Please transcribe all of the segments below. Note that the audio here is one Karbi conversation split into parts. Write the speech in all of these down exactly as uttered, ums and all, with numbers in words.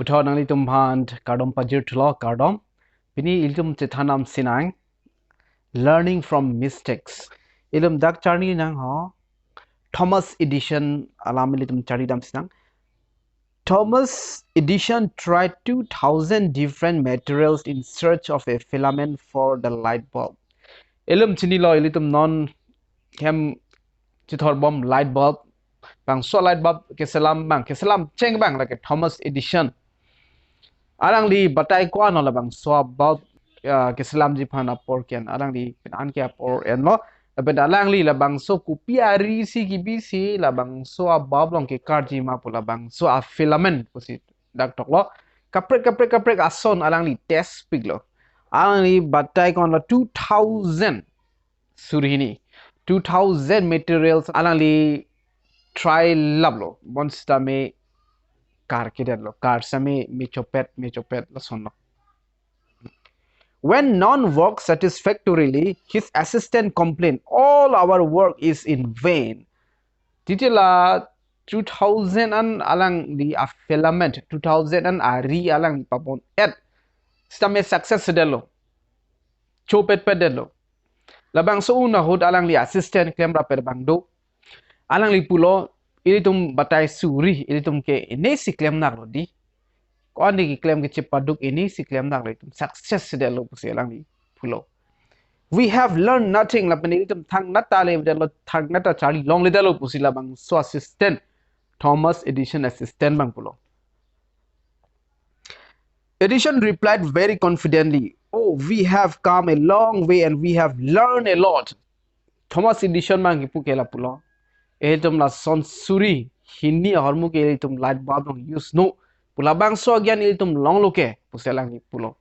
Puthot nanglitum aphan kardom pajirthulo, kardom. Pini ilitum chethan damsinang, learning from mistakes. Ilitum dak charli nang ho. Thomas Edison alam ilitum charli damsinang. Thomas Edison tried two thousand different materials in search of a filament for the light bulb. Ilitum chinilo, ilitum non hem chithor bom light bulb. Bangso light bulb keselam abang, keselam cheng abang lake Thomas Edison. Alangli batai ko-an lo labangso bulb, ya, keselamji aphan apor ke-en. Alangli pen an ke apor enlo. Lapen alangli labangso kopi ari si kibisi labangso abulb along kekarji ma pu labangso afilament pusi dak toklo. Kaprek kaprek kaprek ason alangli test piklo. Alangli batai ko-an lo two thousand suri hini. Two thousand materials alangli try laplo. Bonsitame kar kedetlo. Kar sitame mechopet, mechopet lasonlo. When none worked satisfactorily, his assistant complained, "All our work is in vain." Titila two thousand an alangli afilament, two thousand an ari alangli pabon-et. Sitame success sedetlo. Chopetpetdetlo. Labangso un ahut alangli assistant klemrap abang do. Alangli pulo, "Ilitum batai suri, ilitum ke inesi klemnaklo di. Ko-an di keklem kechepaduk inesi klemnaklo, ilitum success sedetlo," pusi alangli pulo. "We have learned nothing," lapen ilitum thangnat ta levedetlo, thangnat ta charli longledetlo pusi labangso assistant, Thomas Edison assistant abang pulo. Edison replied very confidently, "Oh, we have come a long way and we have learned a lot." Thomas Edison abang kipu ke lapulo, "Ilitum lason suri hini ahormu ke ilitum light bulb along use no pu labangso agyan ilitum longlo ke," pusi alangli pulo.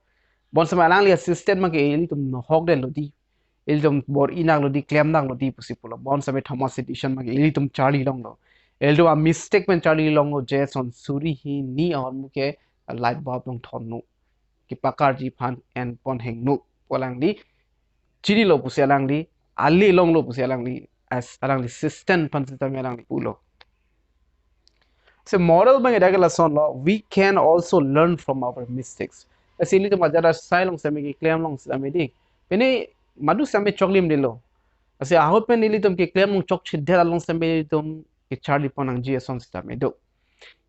Bonsitame alangli assistant abang ke ilitum nohokdetlo di, ilitum bor-inaklo di, klemnaklo di pusi pulo. Bonsitame Thomas Edison abang ke ilitum charli longlo. Ilitum amistake pen charli longlo je son suri hini ahormu ke light bulb along thon no, kepakarji aphan enpon heng no pu alangli chinilo pusi alangli, ale longlo pusi alangli, as alangli assistant aphan sitame alangli pulo. So moral abang dak ke lasonlo, we can also learn from our mistakes. Lasi ilitum ajat asai along sitame keklem along sitame di, pini madu sitame choklim dilo. Lasi ahut pen ilitum keklem along chokchedet along sitame ilitum kecharlipon nangji ason sitame do.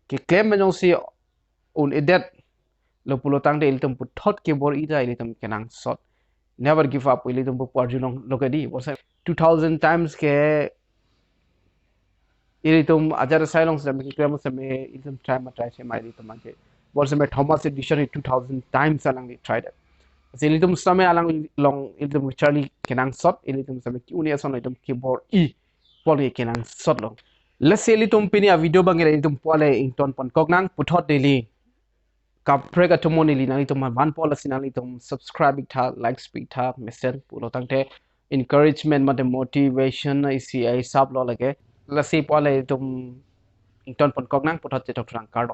Keklem pen jongsi un-edetlo pulo tangte ilitum puthot kebor-i ta ilitum kenangsot. Never give up, ilitum pu arjulonglo ke di. Bonsitame two thousand times ke ilitum ajat asai along sitame keklem sitame ilitum try ma try se ma ilitum anke. Bonsitame Thomas Edison two thousand times alangli tried it. Lasi ilitum sitame alang along ilitum charli kenangsot, ilitum sitame ke-un-e ason ilitum kebor-i pon ke kenangsotlo. Lasi ilitum pini avideo abang ilitum puale ingtonponkok nang, puthot neli kaprek atomo neli nanglitum aphan vanpo, lasi nanglitum subscribe iktha, likes piktha, mesen pulo tangte encouragement mate motivation isi ai sap lo lake. Lasi puale ilitum ingtonponkok nang, puthot chetok nang, kardom.